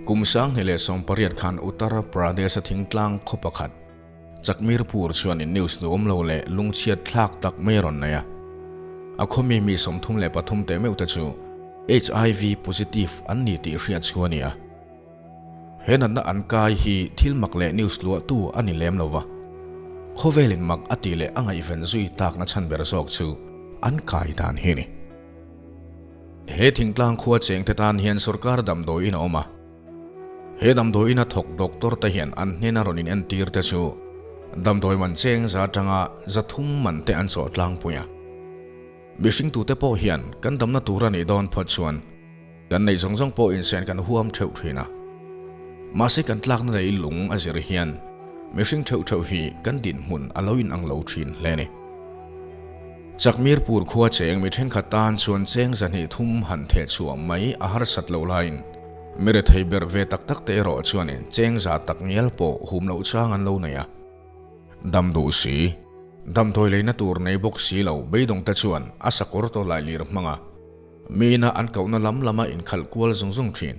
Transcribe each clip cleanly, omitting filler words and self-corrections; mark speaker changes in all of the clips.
Speaker 1: Kum 2018 khan Uttar Pradesh-a thingtlang khaw pakhat, Chakmirpur chuanin news nuam lo leh lungchhiat thlak tak mai a rawn nei a. A khawmi mi 33 teh meuh te chu HIV positive an ni tih hriat chu a ni a. He natna an kai hi thil mak leh news luahtu a ni lem lo va. Khawvelin mak a tih leh a ngaihven zui takna chhan ber zawk chu an kai dan hi a ni. He thingtlang khua chengte tan hian sorkar damdawiin a awm a. He damdawiin a thawk doctor te hian an hnena rawn inentir te chu damdawi man cheng za atanga 300 man te an chawh tlangpui a. Mihring tute pawh hian kan damna tur a nih dawn phawt chuan kan neih zawng zawng pawh insen kan huam theuh thin a. Mahse kan tlakna lei lung a zir hian mihring theuh theuh hi kan dinhmun a lo inang lo thin hle a ni. Chakmirpur khua cheng mi thenkhat tan chuan cheng 230 han theh chhuah mai a harsat loh laiin mi rethei ber ve tak tak te erawh chuanin cheng za tak ngial pawh hum loh chang an lo nei a. Dam duh si, damdawi leina tur nei bawk si lo beidawng te chuan a sakawr tawlai lir hmang a, miina an kohna lam lama inkhalh kual zung zung thin.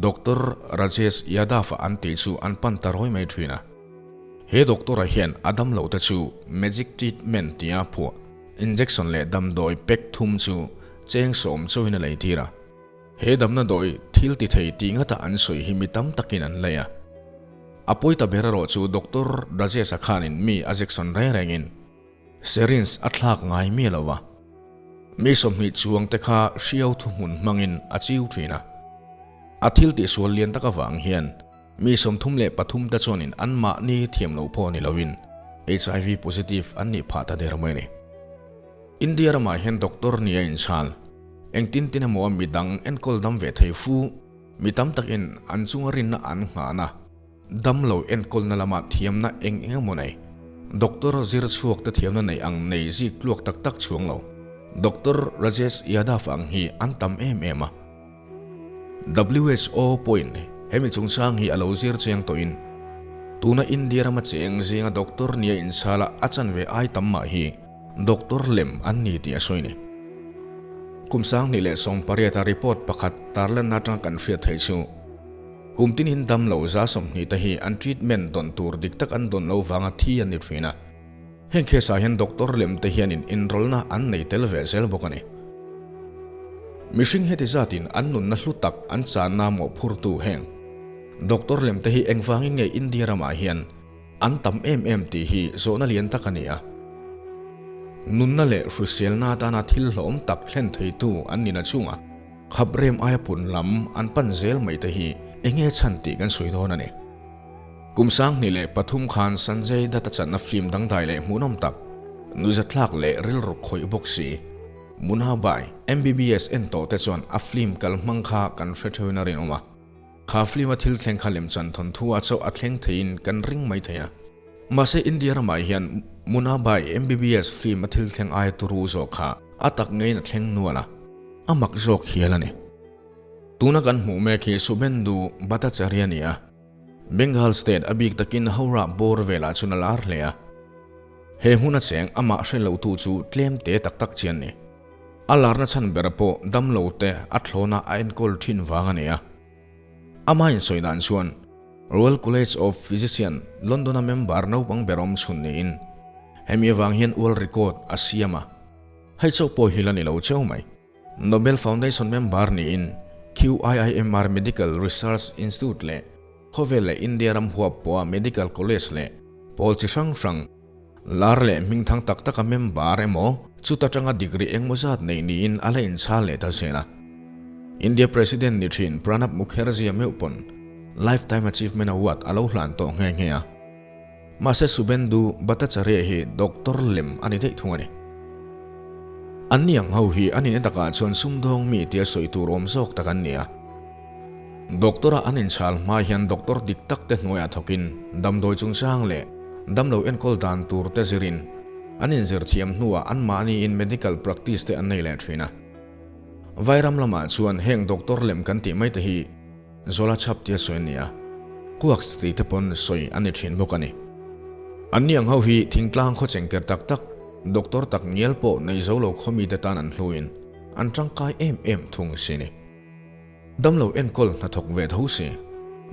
Speaker 1: Doctor Rajesh Yadav-a an tih chu an pan ta rawi mai thin a. He doctor-a hian a damlo te chu magic treatment tia phuah injection leh damdawi pack thum chu cheng sawm chauhin a lei tir a. He damna dawi thil ti thei tih ngata an sawi hi mi tam takin an lei a. A pawi ta ber erawh chu Doctor Rajesh-a khanin mi a jection reng rengin syringe a thlak ngai miah lo va. Mi 20 chuang te kha hriau thuhmun hmangin a chiu thin a. A thil tihsual lian tak avang hian mi 33 te chuanin anmahni thiam lo pawh ni lovin HIV positive an nih phah ta der mai a ni. India ramah hian doctor nia inchhal engtin tin emaw midang enkawl dam ve thei fu mi tam takin an chunga rinna an nghahna Damlo enkawlna lama thiamna eng eng emaw nei? Doctor zir chhuak te thiamna nei ang nei zik tluak tak tak chhuang lo. Doctor Rajesh Yadav ang hi an tam em em a. WHO pawhin hemi chungchang hi a lo zir chiang tawhin tuna India rama cheng zinga doctor nia inchala a chanve ai tam mah hi doctor lem an ni tih a sawi ni. Kum 2018 a report pakhat tarlanna atanga kan hriat theih chu, Kum tinin dam lo 20 te hi an treatment dawn tur dik tak an dawn lo vanga thi an ni thin a. Heng case ah hian doctor lem te hianin inrawlna an nei tel ve zel bawk a ni. Mihring heti zatin an nunna hlu tak an channa mawhphurtu heng doctor lem te hi engvangin nge India ramah hian an tam em em tih hi zawhna lian tak a ni a. Nunna leh hriselna atana thil hlawm tak thlen theitu an ni na chunga. Khap rem aia pun lam an pan zel mai te hi enge chhan tih kan sawi dawn a ni. Kum 2003 khan Sanjay Dutt-a channa film dangdai leh hmuhnawm tak, nuizatthlak leh rilru khawih bawk si, Munna Bhai, MBBS en tawh te chuan a film kal hmang kha kan hre theuhin a rinawm a. Kha film a thil thleng kha lemchan thawnthu a chauh a thleng theiin kan ring mai thei a. Mahse India ramah hian Munna Bhai, MBBS film a thil thleng aia turu zawk kha a tak ngeiin a thleng nual a. A mak zawk hial a ni. Tuna kan hmuh mek hi Subendu Bhattacharya a ni a. Bengal state a bik takin Howrah bawr velah chuan a lar hle a. He hmuna cheng amah hre lotu chu tlem te tak tak chian ni. A larna chhan ber pawh damlo te a thlawna a enkawl thin vang a ni a. Amah insawi dan chuan Royal College of Physician, London-a member naupang ber awm chhun niin hemi avang hian world record a siam a. Hei chauh pawh hi la ni lo cheu mai. Nobel Foundation member niin QIIMR Medical Research Institute leh khawvel leh India ram huap pawha medical college leh pawl chi hrang hrang lar leh hmingthang tak taka member emaw chuta tanga degree engmaw zat neih niin a la inchhal leh ta zel a. India President ni thin Pranab Mukherjee meuh pawn Lifetime Achievement Award a lo hlan tawh nghe nghe a. Mahse Subendu Bhattacharya hi doctor lem a ni daih thung a ni. An ni ang ho hi a nihna takah chuan sumdawng mi tia sawi tur awm zawk tak an ni a. Doctor-a an inchhal hma hian doctor dik tak te hnuaiah thawkin damdawi chungchang leh damlo enkawl dan tur te zirin an inzir thiam hnuah anmahniin medical practice te an nei leh thin a. Vairam lamah chuan heng doctor lem kan tih mai te hi Zola chhap tia sawi a ni a, Kuaks tih te pawn sawi a ni thin bawk a ni. An ni ang ho hi thingtlang khaw chengker tak tak, doctor tak ngial pawh nei zo lo khaw mite tan an hluin an tangkai em em thung si ni. Damlo enkawl hnathawk ve tho si.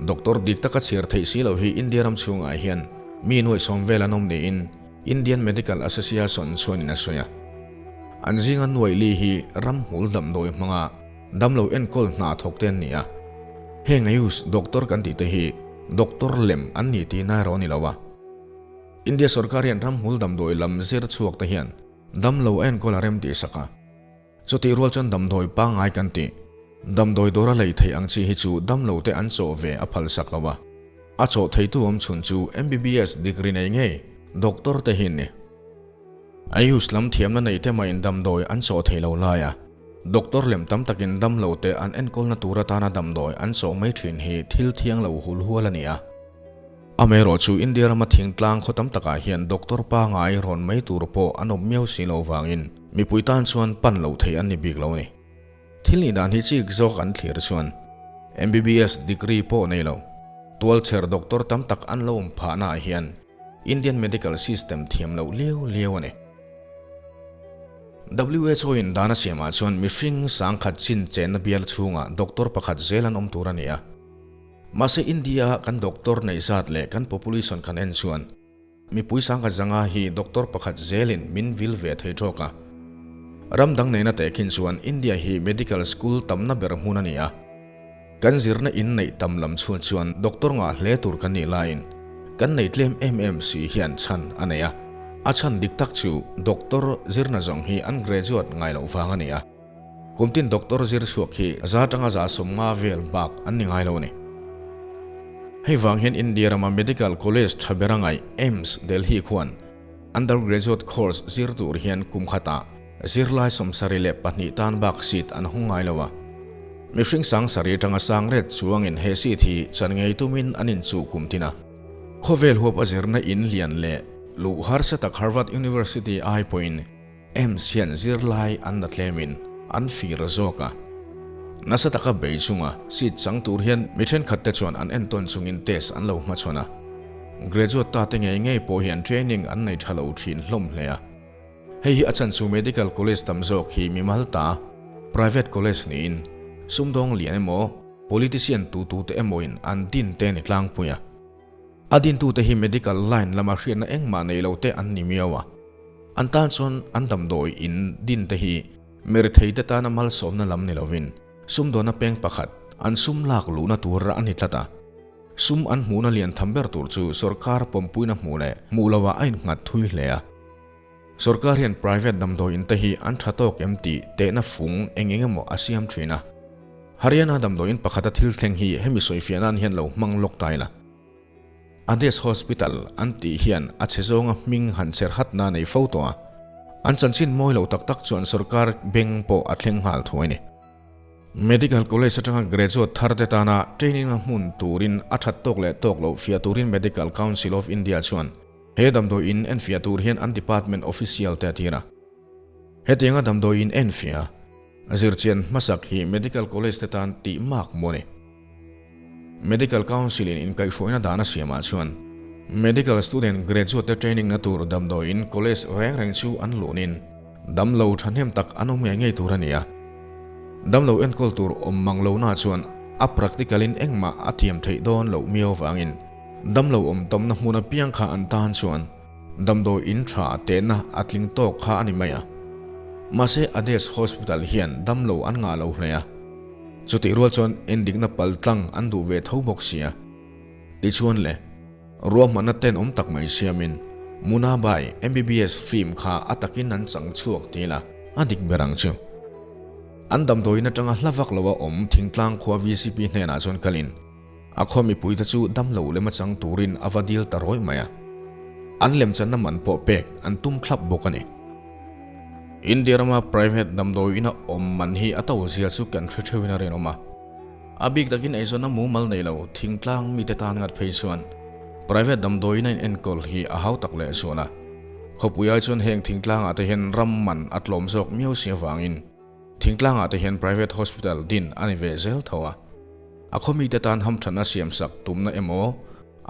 Speaker 1: Doctor dik taka chhiar theih si loh hi India ram chhungah hian mi nuaihsawm vel an awm niin Indian Medical Association chuanin a sawi a. An zinga nuaih li hi ramhmul damdawi hmanga damlo enkawl hna thawk te an ni a. Heng Ayush doctor kan tih te hi doctor lem an ni tihna erawh a ni lo a. India sorkar hian ramhmul damdawi lam zir chhuak te hian damlo a enkawl a rem tih sak a. Chutih rual chuan damdawi pangngai kan tih, damdawi dawra lei theih ang chi hi chu damlo te an chawh ve a phal sak lo a. A chawh theitu awm chhun chu MBBS degree nei ngei doctor te hi an ni. Ayush lam thiamna nei te mahin damdawi an chawh thei lo lai a, doctor lem tam takin damlo te an enkawlna tur atana damdawi an chawh mai thin hi thil thiang lo hul hual a ni a. Amaherawh chu India rama thingtlang khaw tam takah hian doctor pangngai rawn mai tur pawh an awm miau si lo vangin mipui tan chuan pan loh theih an ni bik lo a ni. Thil nih dan hi chik zawk an thlir chuan MBBS degree pawh nei lo, tualchher doctor tam tak an lo awm phahnaah hian Indian medical system thiam loh liau liau a ni. WHO in dan a siamah chuan mihring sangkhat chin chenna bial chhungah doctor pakhat zel an awm tur a ni a. Mahse India a kan doctor neih zat leh kan population kan en chuan mipui sangkhat zanga hi doctor pakhat zelin min vil ve thei tawk a. Ram dang neihna tehkhin chuan India hi medical school tamna ber hmun a ni a. Kan zirna in neih tam lam chhun chuan doctor ngah hle tur kan nih laiin kan nei tlem em em si hian chhan a nei a. A chhan dik tak chu doctor zirna zawng hi an graduate ngai loh vang a ni a. Kumtin doctor zir chhuak hi za tanga za 50 vel bak an ni ngai lo a ni. Hei vang hian India rama medical college tha ber a ngaih AIIMS Delhi khuan undergraduate course zir tur hian kum khatah zirlai 74 tan bak seat an hawng ngai lo a. Mihring sang sarih atanga sang ret chuangin he seat hi chan ngei tumin an inchuh kum tin a. Khawvel huap a zirna in lian leh luh harsa tak Harvard University ai pawhin AIIMS hian zirlai an la tlemin an fir zawk a. Nasa taka bei chunga seat chang tur hian mi thenkhat te chuan an entawn chungin test an lo hmachhawn a. Graduate ta te ngei ngei pawh hian training an nei tha lo thin hlawm hle a. Hei hi a chan chu medical college tam zawk hi mimal ta, private college niin sumdawng lian emaw, politician tu tu te emawin an din te ni tlangpui a. A dintute hi medical line lama hriatna engmah nei lo te an ni miau a. An tan chuan an damdawi in din te hi mirethei te tana malsawmna lam ni lovin sumdawna peng pakhat an sum lak luhna tur a ni tlat a. Sum an hmuhna lian tham ber tur chu sorkar pawmpuina hmuh leh hmuh lovah a innghat thui hle a. Sorkar hian private damdawi in te hi an tha tawk em tih tehna fung eng eng emaw a siam thin a. Haryana damdawi in pakhata thil thleng hi hemi sawifiah nan hian lo hmang lawk ta ila. Adesh Hospital an tih hian a chhe zawnga hming han chher hatna nei fo tawh a. An chanchin mawi lo tak tak chuan sorkar beng pawh a thleng nghal thuai ni. Medical College atanga graduate thar te tana training na hmun turin a that tawk leh tawk loh fiah turin Medical Council of India chuan He damdawi in enfiah tur hian an department official te a tir a. Hetianga damdawi in enfiah zirchian hmasak hi medical college te tan tih mak maw ni. Medical Council in inkaihhruaina dan a siamah chuan medical student graduate te training na tur damdawi in college reng reng chu an lunin damlo thahnem tak an awm ngei ngei tur a ni a. Damlo enkawl tur awm mang lohna chuan a practical in engmah a thiam theih dawn loh miau vangin Damlo awm tamna hmun apiang kha an tan chuan damdawi in tha tehna a tling tawk kha a ni mai a. Mahse Ades Hospital hian damlo an ngah lo hle a. Chutih rual chuan endikna pal tlang an duh ve tho bawk sia. Tichuan le, ruahmanna tenawm tak mai siamin Muna Bai MBBS film kha a takin an chang chhuak ti ila a dik ber ang chu. An damdawiin atanga hla vak loa awm thingtlang khua VCP hnenah chuan kalin, A khaw mipuite chu damlo lem a chang turin a va dil ta rawih mai a. An lemchanna man pawh pek an tum thlap bawk a ni. India rama private damdawi ina awm man hi a to zia chu kan hre theuhin a rinawm a. A bik takin eizawnna mumal nei lo thingtlang mite tan ngat phei chuan private damdawi ina inenkawl hi a hau tak leh zual a. Khawpui ai chuan heng thingtlangah te hian ram man a tlawm zawk miau si avangin Thingtlangah te hian private hospital din a ni ve zel tho a. A khaw mite tan hamthatna siamsak tumna emaw,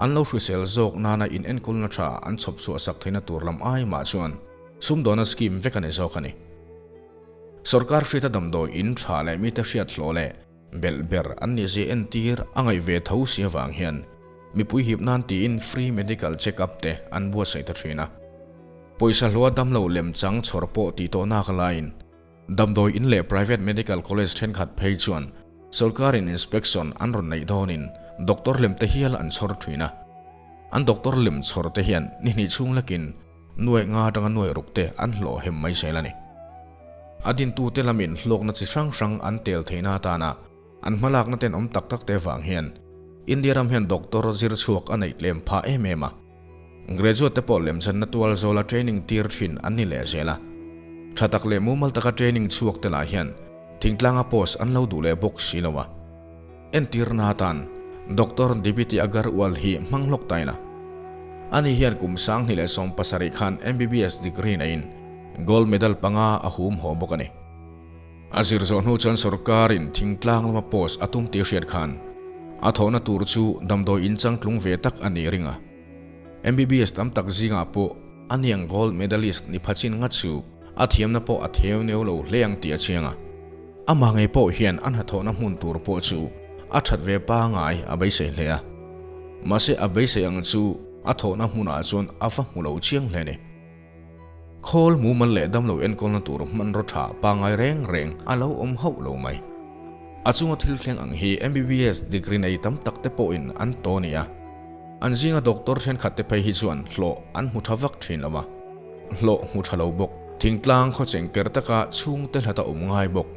Speaker 1: an lo hrisel zawk nana inenkawlna tha an chhawp chhuahsak theihna tur lam ai mah chuan sumdawna scheme vek a ni zawk a ni. Sorkar hriata damdawi in tha leh mite hriat hlawh leh. Belh ber an nih zia entir a ngaih ve tho si avang hian mipui hip nan tiin free medical check up te an buatsaih ta thin a. Pawisa hlua damlo lemchang chhawr pawh tih tawh nak laiin Damdawi in leh private medical college thenkhat phei chuan sorkarin inspection an rawn neih dawnin doctor lem te hial an chhawr thin a. An doctor lem chhawr te hian ni hnih chhung lekin nuaih nga atanga nuaih ruk te an hlawh hem mai zel a ni. A dintute lamin hlawkna chi hrang hrang an tel theihna atana an hmalakna tenawm tak tak te vang hian India ram hian doctor zir chhuak a neih tlem phah em em a. Graduate te pawh lemchanna tual zawla training tir thin an ni leh zel a. Tha tak leh mumal taka training chhuak te lah hian thingtlanga post an lo duh leh bawk si lo a. Entirna atan Doctor Dipiti Agarwal hi hmang hlawk ta ila. Ani hian kum 2017 khan MBBS degree neiin gold medal panga a hum haw bawk a ni. A zir zawh hnu chuan sorkarin thingtlang lama post a tum tih hriat khan a thawhna tur chu damdawi in changtlung ve tak a nih ring a. MBBS tam tak zingah pawh a niang gold medalist ni phachin ngat chu a thiamna pawh a theu neu lo hle ang tih a chiang a. Amah ngei pawh hian a hnathawhna hmun tur pawh chu a that ve pangai a beisei hle a. Mahse a beisei ang chu a thawhna hmunah chuan a va hmu lo chiang hle a ni. Khawl mumal leh damlo enkawlna tur hmanraw tha pangngai reng reng a lo awm hauh lo mai. A chunga thil thleng ang hi MBBS degree nei tam tak te pawhin an taw nia. An zinga doctor thenkhat te phei hi chuan hlawh an hmu tha vak thin lo a. Hlawh hmu tha lo bawk. Thingtlang khawcheng ker taka chhungte hlata awm ngai bawk.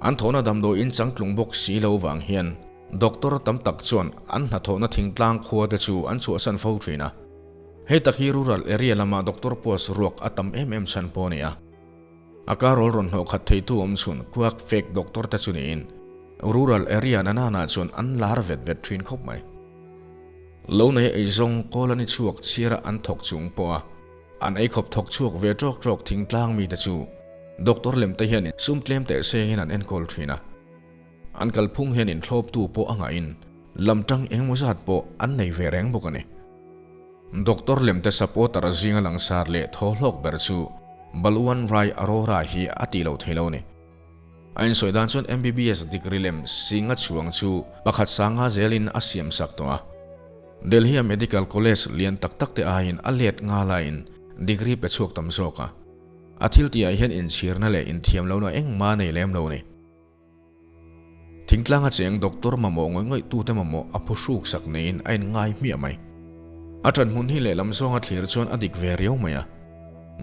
Speaker 1: An thawhna damdawiin changtlung bawk si lo vang hian doctor tam tak chuan an hnathawhna thingtlang khua te chu an chhuahsan fo thin a. Hei tak hi rural area lama doctor post ruak a tam em em chhan pawh a ni a. A karawl rawn hnawh khat theitu awm chhun kuak fake doctor te chu niin rural area na nana chuan an lar vet vet thin khawp mai. Lo nei eizawng kawl a ni chhuak chhiara an thawk chung pawh a, an eikhawp thawk chhuak ve tawk tawk thingtlang mite chu doctor lem te hianin sum tlem teh sengin an enkawl thin a. An kalphung hian inthlawptu pawh a ngahin lamtang engemaw zat pawh an nei ve reng bawk a ni. Doctor lemte supporter zinga langsar leh thaw hlawk ber chu Balwan Rai Arora hi a tih loh thei lo a ni. A insawi dan chuan MBBS degree lem singa chhuang chu pakhat sanga zelin a siam sak tawh a. Delhi-a medical college lian tak tak te aiin a let nga laiin degree pe chhuak tam zawk a. A thil tihah hian inchhirna leh inthiam lohna engmah a nei lem lo a ni. Thingtlanga cheng doctor mamawh ngawih ngawih tute mamawh a phu hruk sak neiin a inngai hmiah mai. A ṭan hmun hi lehlam zawnga thlir chuan a dik ve riau mai a.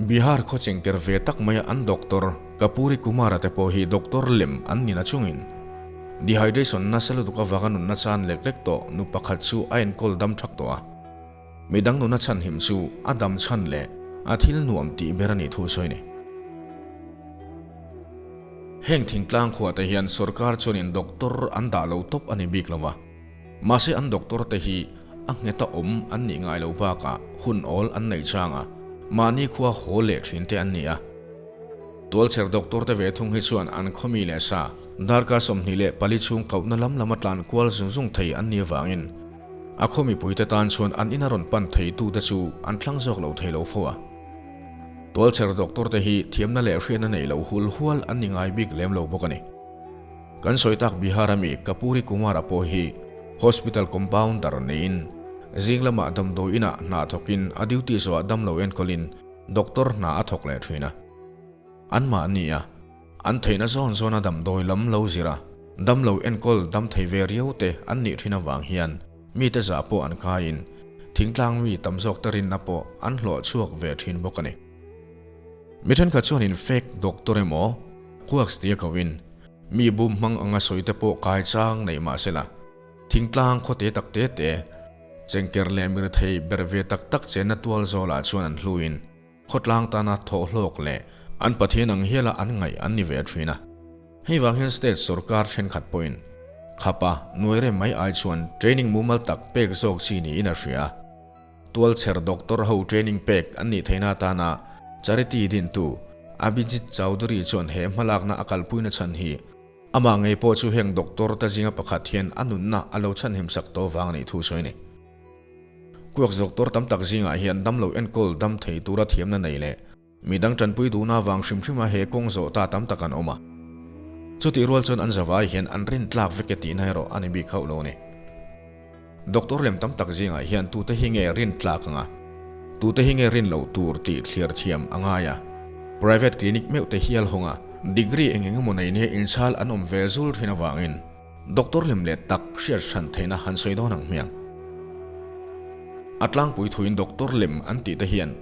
Speaker 1: Bihar khaw chengker ve tak maia an doctor Kapuri Kumara te pawh hi doctor lem an ni na chungin dehydration nasa lutuk avanga nunna chan lek lek tawh nu pakhat chu a enkawl dam thak tawh a. Midang nuna chhanhim chu a dam chhan leh a thil nuam tih ber a nih thu sawi a ni. Heng thingtlang khuah te hian sorkar chuanin doctor an dah lo tawp a ni bik lo va, mahse an doctor te hi a ngheta awm an nih ngai lo bakah hun awl an nei chang a, mahni khua haw leh thin te an ni a. Tualchher doctor te ve thung hi chuan an khawmi leh sa darkar 24 chhung kohna lam lama tlan kual zung zung thei an nih avangin A khaw mipuite tan chuan an ina rawn pan theitute chu an thlang zawk lo thei lo fo a. Tualchher doctor te hi thiamna leh hriatna nei lo hul hual an ni ngai bik lem lo bawk a ni. Kan sawi tak Bihar ami Kapuri Kumara pawh hi hospital compounder niin zing lamah damdawi inah hna thawkin a duty zawhah damlo enkawlin doctor hna a thawk leh thin a. Anmahni a, an theihna zawn zawna damdawi lam lo zir a, damlo enkawl dam thei ve riau te an nih thin avang hian mite zah pawh an kaiin thingtlang mi tam zawk te rinna pawh an hlawh chhuak ve thin bawk a ni. Mi thenkhat chuanin fake doctor emaw quacks tia koin mi bum hmang anga sawi te pawh kai chang neih mah sela thingtlang khawte tak te te chengker leh mirethei ber ve tak tak chenna tual zawlah chuan an hluin Khawtlang tana thawhhlawk leh an Pathian ang hiala an ngaih an ni ve thin a. Hei vang hian state sorkar thenkhat pawhin khapa nuai rem mai ai chuan training mumal tak pek zawk chi niin a hria. Tualchher doctor ho training pek an nih theihna atana charity dintu Abhijit Chaudhary chuan he hmalakna a kalpuina chhan hi amah ngei pawh chu heng doctor te zinga pakhat hian a nunna a lo chhanhimsak tawh vang a nih thu sawi a ni. Kuak doctor tam tak zingah hian damlo enkawl dam thei tura thiamna nei leh midang tanpui duhna vang hrim hrima he kawng zawh ta tam tak an awm a. Chutih rual chuan an zavai hian an rin tlak vek e tihna erawh a ni bik hauh lo a ni. Doctor lem tam tak zingah hian tute hi nge rin tlak anga, tute hi nge rin loh tur tih thlir thiam a ngai a. Private clinic meuh te hial hawnga degree eng eng emaw nei nia inchhal an awm ve zul thin avangin doctor lem leh tak hriat hran theihna han sawi dawn ang hmiang. A tlangpui thuin doctor lem an tih te hian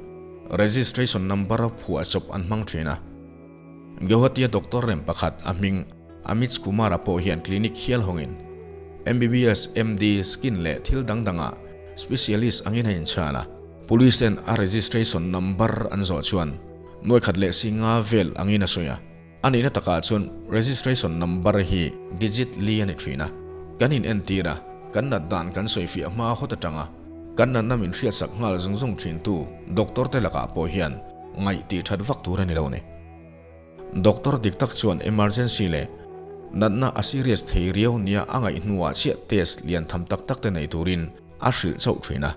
Speaker 1: registration number phuah chawp an hmang thin a. Guwahati-a doctor lem pakhat a hming Amit Kumar-a pawh hian clinic hial hawngin MBBS, MD, skin leh thil dang dangah specialist angin a inchhan a. Police ten a registration number an zawh chuan nuaikhat leh singa vel angin a sawi a. A nihna takah chuan registration number hi digit li a ni thin a. Kan inentir a, kan nat dan kan sawifiah hma hawt atanga kan natna min hriatsak nghal zung zung thintu doctor te lakah pawh hian ngaih tih that vak tur a ni lo ni. Doctor dik tak chuan emergency leh natna a serious thei riau nia a ngaih hnuah chiah test lian tham tak tak te nei turin a hrilh chauh thin a.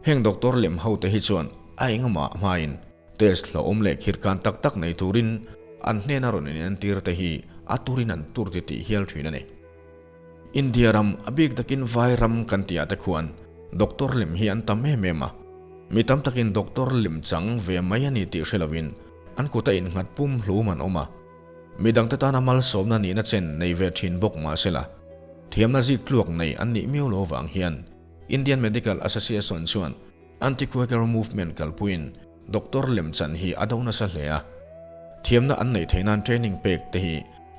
Speaker 1: Heng doctor lem ho te hi chuan a engmah hmain test hlauhawm leh khirhkan tak tak nei turin an hnena rawn inentir te hi a turin an tur ti tih hial thin a ni. India ram, a bik takin vai ram kan tih ah te khuan doctor lem hi an tam em em a. Mi tam takin doctor lem chang ve mai a ni tih hre lovin an kut a innghat pum hlum an awm a. Mi dangte tana malsawmna nihna chen nei ve thin bawk mahsela, thiamna zik tluak nei an nih miau lo vang hian Indian Medical Association chuan Anti-Quaker Movement kalpuiin doctor lem chan hi a do nasa hle a. Thiamna an neih theih nan training pek te hi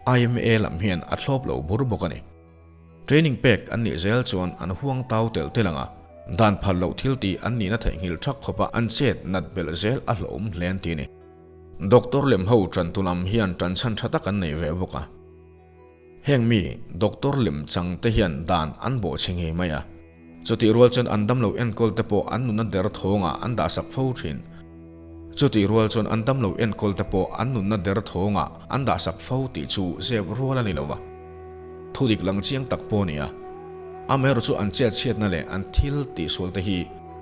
Speaker 1: IMA lam hian a thlawp lo bur bawk a ni. Training pek an nih zel chuan an huang tau telh telh ang a, dan phal loh thil tih an nihna theihnghilh thak khawpa an chet nat belh zel a hlawhawm hle an ti a ni. Doctor lem ho tantu lam hian tanchhan tha tak an nei ve bawk a. Heng mi doctor lem chang te hian dan an bawh chhe ngei mai a. Chutih rual chuan an damlo enkawl te pawh an nunna der thawngah an dahsak fo thin. Chutih rual chuan an damlo enkawl te pawh an nunna der thawngah an dahsak fo tih chu zep rual a ni lo va. Thudik lang chiang tak pawh a ni a. Amaherawhchu chu an chetchhiatna leh an thil tihsual te hi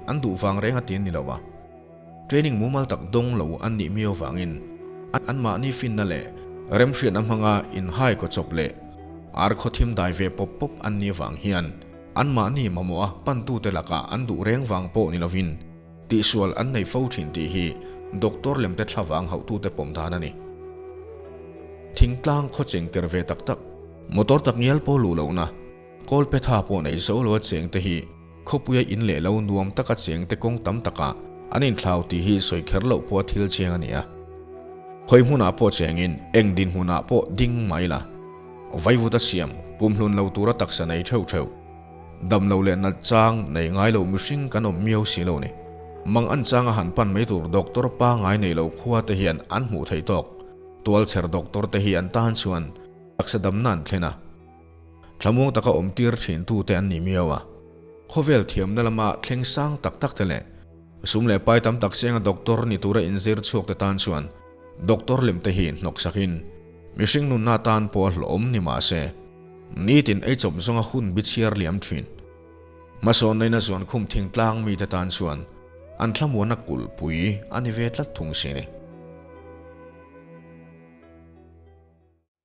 Speaker 1: an duh vang reng a ti an ni lo va. Training mumal tak dawng lo an nih miau vangin anmahni finna leh remhriatna hmanga inhai kaw chawp leh ar khaw thim dai ve pawp pawp an nih vang hian anmahni mamawha pantute lakah an duh reng vang pawh ni lovin tihsual an nei fo thin tih hi doctor lemte thlavang hauhtute pawm dan a ni. Thingtlang khaw chengker ve tak tak, motor tak ngial pawh luh lohna, Kawlphetha pawh nei zo lo a chengte hi khawpuia in leh lo nuam taka chengte kawng tam takah an inthlau tih hi sawi kher loh pawha thil chiang a ni a. Khawi hmunah pawh chengin eng dinhmunah pawh ding mai la. Vaivuta siam kumhlun lo tura taksa nei theuh theuh. Dam lo leh nat chang nei ngai lo mihring kan awm miau si lo ni. Mang an changa han pan mai tur doctor pangai nei lo khua te hian an hmuh theih tawk. Tualchher doctor te hi an tan chuan taksa damna an thlen a. Thlamuang taka awm tir thin tute an ni miau a. Khawvel thiamna lama thleng sang tak tak te leh sum leh pai tam tak senga doctor ni tura inzir chhuak te tan chuan doctor lem te hi hnawk sakin mihring nunna tan pawh a hlawhawm ni mah se nitin ei chawp zawnga hun bi chhiar liam thin. Hmasawnnaina zuan khum thingtlang mite tan chuan an thlamuanna kulhpui a ni ve tlat thung si ni.